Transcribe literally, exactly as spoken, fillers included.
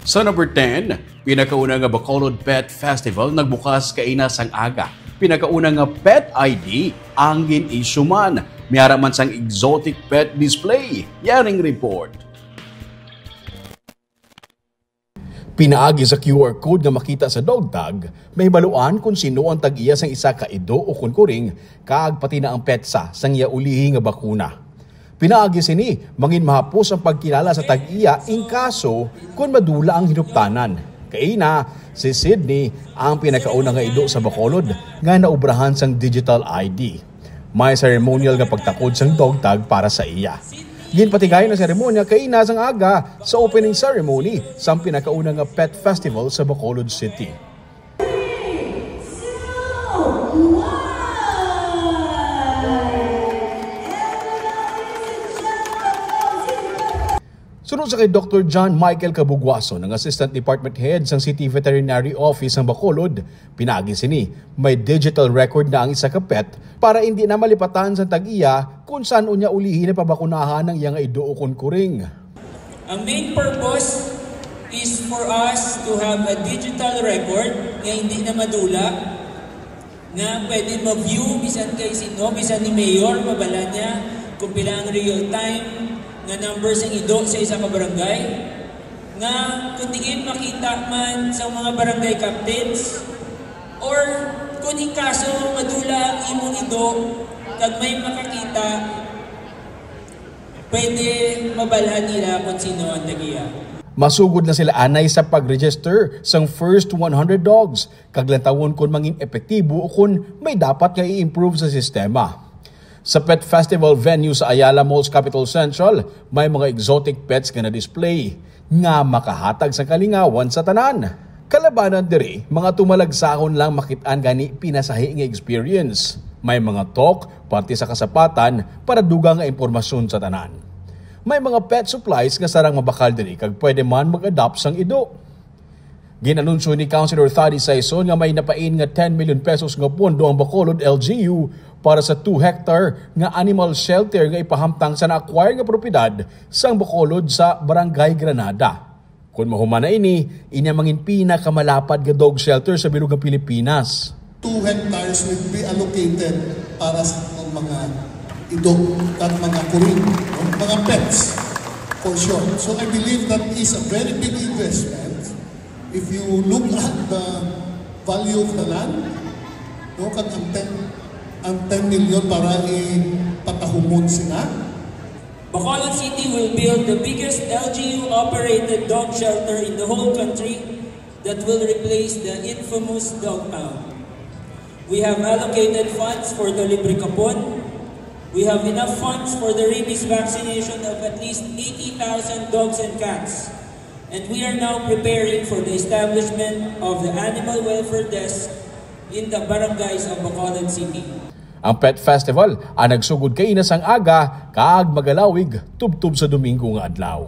Sa number ten, pinakauna nga Bacolod Pet Festival nagbukas kaina sang aga. Pinakauna nga pet I D ang gin-issue man. May ara man sang exotic pet display. Yaring report. Pinaagi sa Q R code nga makita sa dog tag, mahibaluan kon sino ang tag-iya sang isa ka ido o kon kuring, kag pati na ang petsa sang iya ulihi nga bakuna. Pinaagi sini, mangin mahapos ang pagkilala sa tag-iya in kaso kon madula ang hinuptanan. Kaina, si Sydney ang pinakauna nga ido sa Bacolod nga naobrahan sang digital I D. May ceremonial nga pagtakod sang dog tag para sa iya. Ginpatigay ang seremonya kaina sang aga sa opening ceremony sang pinakauna nga pet festival sa Bacolod City. Suno sa kay Doctor John Michael Cabugwason, ang Assistant Department Head sang City Veterinary Office sang Bacolod, pinaagi sini, may digital record na ang isa ka pet para indi na malipatan sang tag-iya kung san-o niya ulihi na pabakunahan ang iya nga ido ukon kuring. Ang main purpose is for us to have a digital record nga hindi na madula, nga pwede ma-view bisan kay sino, bisan ni mayor, mabala niya kung pila ang real time nga numbers ang ido sa isa ka barangay. Nga kung diin makita man sa mga barangay captains, or kung in kaso madula imong ido kag may makakita, pwede mabalhan nila kung sino ang tagiya. Masugod na sila anay sa pag-register sang first one hundred dogs, kag lantawon kon mangin epektibo o kon may dapat nga i-improve sa sistema. Sa pet festival venue sa Ayala Malls Capitol Central, may mga exotic pets nga na-display nga makahatag sang kalingawan sa tanan. Kalabanan diri, mga tumalagsahon lang makit-an gani pinasahi nga experience. May mga talk, parte sa kasapatan, para dugang nga impormasyon sa tanan. May mga pet supplies nga sarang mabakal diri kag pwede man mag-adopt sang ido. Ginanunsyo ni Councilor Thady Saison nga may napain nga ten million pesos nga pondo ang Bacolod L G U para sa two hectare nga animal shelter nga ipahamtang sa na-acquire nga propiedad sang Bacolod sa Barangay Granada. Kon mahuman na ini, inya mangin pinakamalapad nga dog shelter sa bilog nga Pilipinas. Two hectares will be allocated para sa mga ido kag mga kuring, no? Mga pets, for sure. So I believe that is a very big investment. If you look at the value of the land, no, kag ang ten, ang ten million para ipatahumon sila. Bacolod City will build the biggest L G U-operated dog shelter in the whole country that will replace the infamous dog pound. We have allocated funds for the Libre Kapon. We have enough funds for the rabies vaccination of at least eighty thousand dogs and cats. And we are now preparing for the establishment of the animal welfare desk in the barangays of Bacolod City. Ang Pet Festival ang nagsugod kaina sang aga kag magalawig tubtob sa Domingo nga adlaw.